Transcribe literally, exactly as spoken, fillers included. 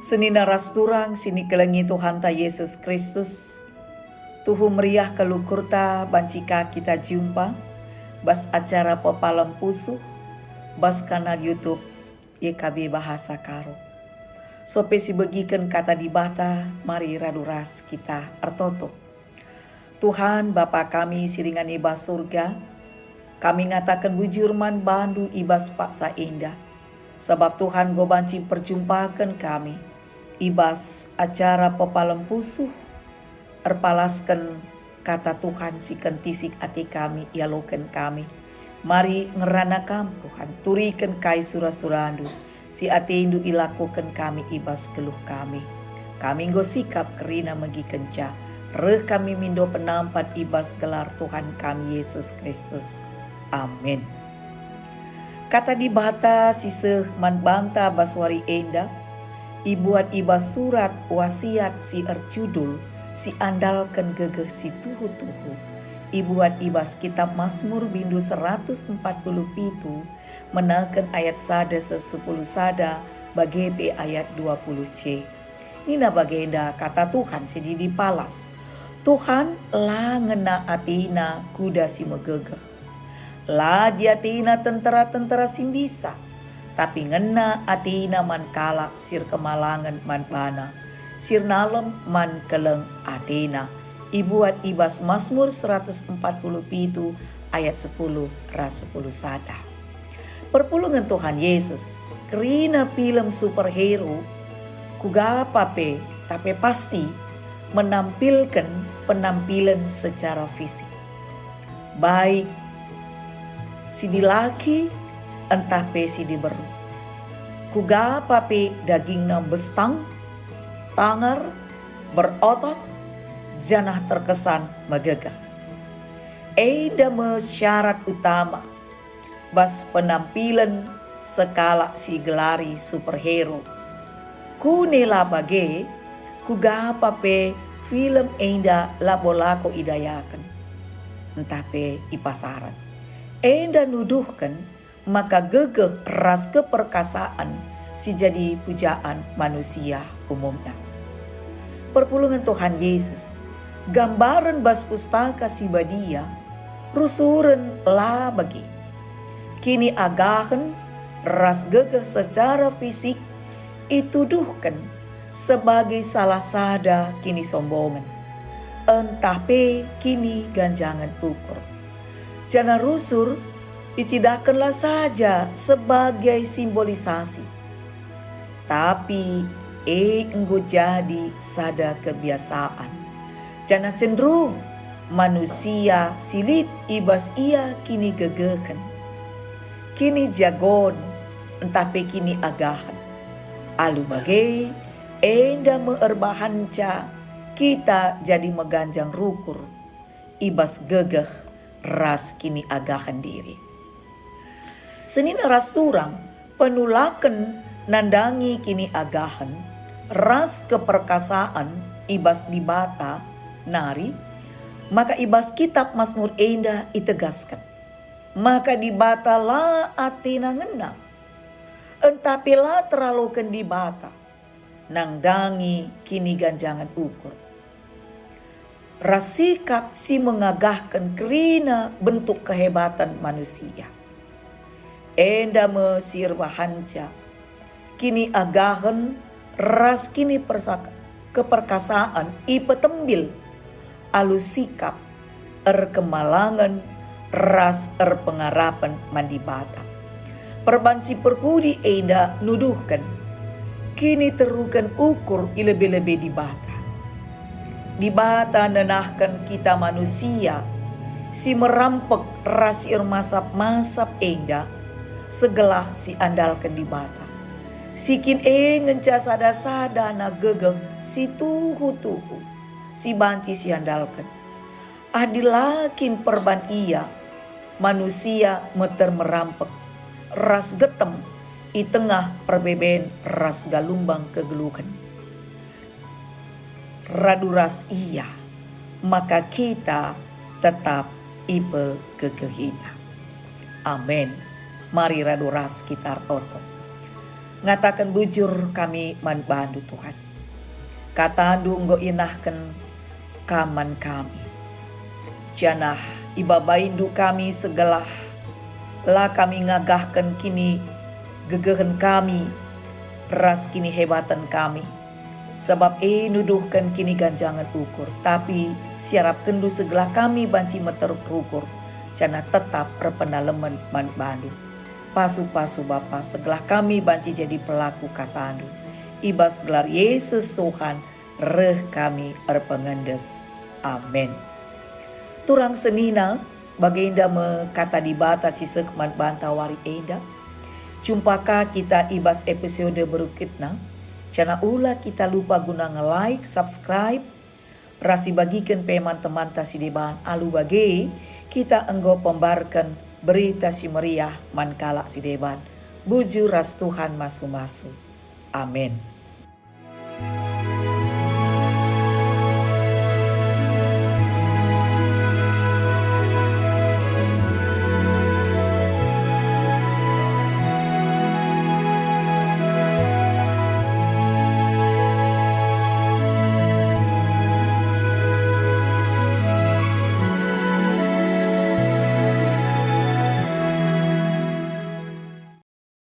Senina ras turang si nikelengi Tuhanta Yesus Kristus, tuhu meriah kal ukurta banci ka kita jumpa bas acara pepalem pusuh bas kanal YouTube Y K B Bahasa Karo. Sope sibegiken Kata Dibata, mari radu ras kita ertoto. Tuhan, Bapa kami si ringan i bas Surga, kami ngataken bujur man baNdu i bas paksa enda, sabap Tuhan enggo banci mperjumpaken kami i bas acara pepalem pusuh, erpalasken Kata Tuhan si kentisik ate kami ialoken kami. Mari ngerana Kam, Tuhan, turiken kai sura-suraNdu si ateNdu ilakoken kami i bas geluh kami. Kami enggo sikap kerina megikenca, reh kami mindo penampat i bas gelar Tuhan kami Yesus Kristus. Amin. Kata Dibata si seh man banta bas wari enda ibuat i bas surat wasiat si erjudul Siandalken Gegeh si Tuhu-tuhu, ibuat i bas Kitap Masmur bindu seratus empat puluh pitu, menaken ayat sada seh sepuluh sada, bage pe ayat dua puluh C. Nina bagenda kata Tuhan si didipalas, "Tuhan la ngena ateNa kuda si megegeh. La diateNa tentera-tentera si mbisa, tapi ngena ateNa man kalak si erkemalangen man baNa, si ernalem man keleng ateNa." Ibuat i bas Masmur seratus empat puluh pitu ayat sepuluh ras sepuluh sada. Perpulungen Tuhan Yesus, kerina film superhero, kuga pa pe, tapi pasti menampilken penampilen secara fisik, baik si dilaki ntah pe si diberu. Kuga pa pe dagingna mbestang, tangar, berotot, janah terkesan megegeh. Enda me syarat utama bas penampilen sekalak si igelari superhero. Kune la bage, kuga pa pe film enda labo lako idayaken, ntah pe ipasaran. Enda nuduhken maka gegeh ras keperkasaan si jadi pujaan manusia umumna. Perpulungen Tuhan Yesus, gambaren bas Pustaka Si Badia, rusuren la bage. Kiniagahen ras gegeh secara fisik ituduhken sebagai salah sada kinisombongen, ntah pe kiniganjangen ukur. Janah rusur icidahkenlah saja sebagai simbolisasi, tapi e enggo jadi sada kebiasaan, janah cenderung manusia si lit i bas ia kinigegehen, kinijagon, ntah pe kiniagahen. Alu bage, enda me erbahanca kita jadi meganjang rukur i bas gegeh ras kiniagahen diri. Senina ras turang, penulaken nandangi kiniagahen ras keperkasaan i bas Dibata nari, maka i bas Kitap Masmur enda itegasken maka Dibata la atena ngena, ntah pe la teraloken Dibata nandangi kiniganjangen ukur ras sikap si mengagahken kerina bentuk kehebaten manusia. Enda me si erbahanca kiniagahen ras kinipersak-, keperkasaan ipetembil alu sikap erkemalangen ras erpengarapen man Dibata. Perban si perpudi enda nuduhken kiniteruken ukur i lebe-lebe Dibata. Dibata nenahken kita manusia si merampek ras si ermasap-masap enda segelah siandalken Dibata. Si kin e ngenca sada-sadana gegeh si tuhu-tuhu si banci siandalken. Adi la kin perban ia, manusia meter merampek ras getem i tengah perbeben ras galumbang kegeluhen. Radu ras ia, maka kita tetap ipegegehina. Amen. Mari radu ras kita ertoto. Ngataken bujur kami man baNdu, Tuhan. KataNdu enggo ienahken Kam man kami. Janah ibabaindu kami segelah la kami ngagahken kinigegehen kami ras kinihebaten kami, sabap e nuduhken kiniganjangen ukur, tapi siarapkenndu segelah kami banci meteruk rukur, janah tetap erpenalemen man baNdu. Pasu-pasu Bapa, segelah kami banci jadi pelaku kataNdu. I bas gelar Yesus Tuhan, reh kami erpengendes. Amin. Turang senina, bagenda me kata Dibata si seh man banta wari enda. Jumpa ka kita i bas episode berikutna. Janah ula kita lupa guna nge-like, subscribe, ras ibagiken pe man temanta si deban. Alu bage, kita enggo pembarken Berita Si Meriah man kalak si deban. Bujur ras Tuhan masu-masu. Amin.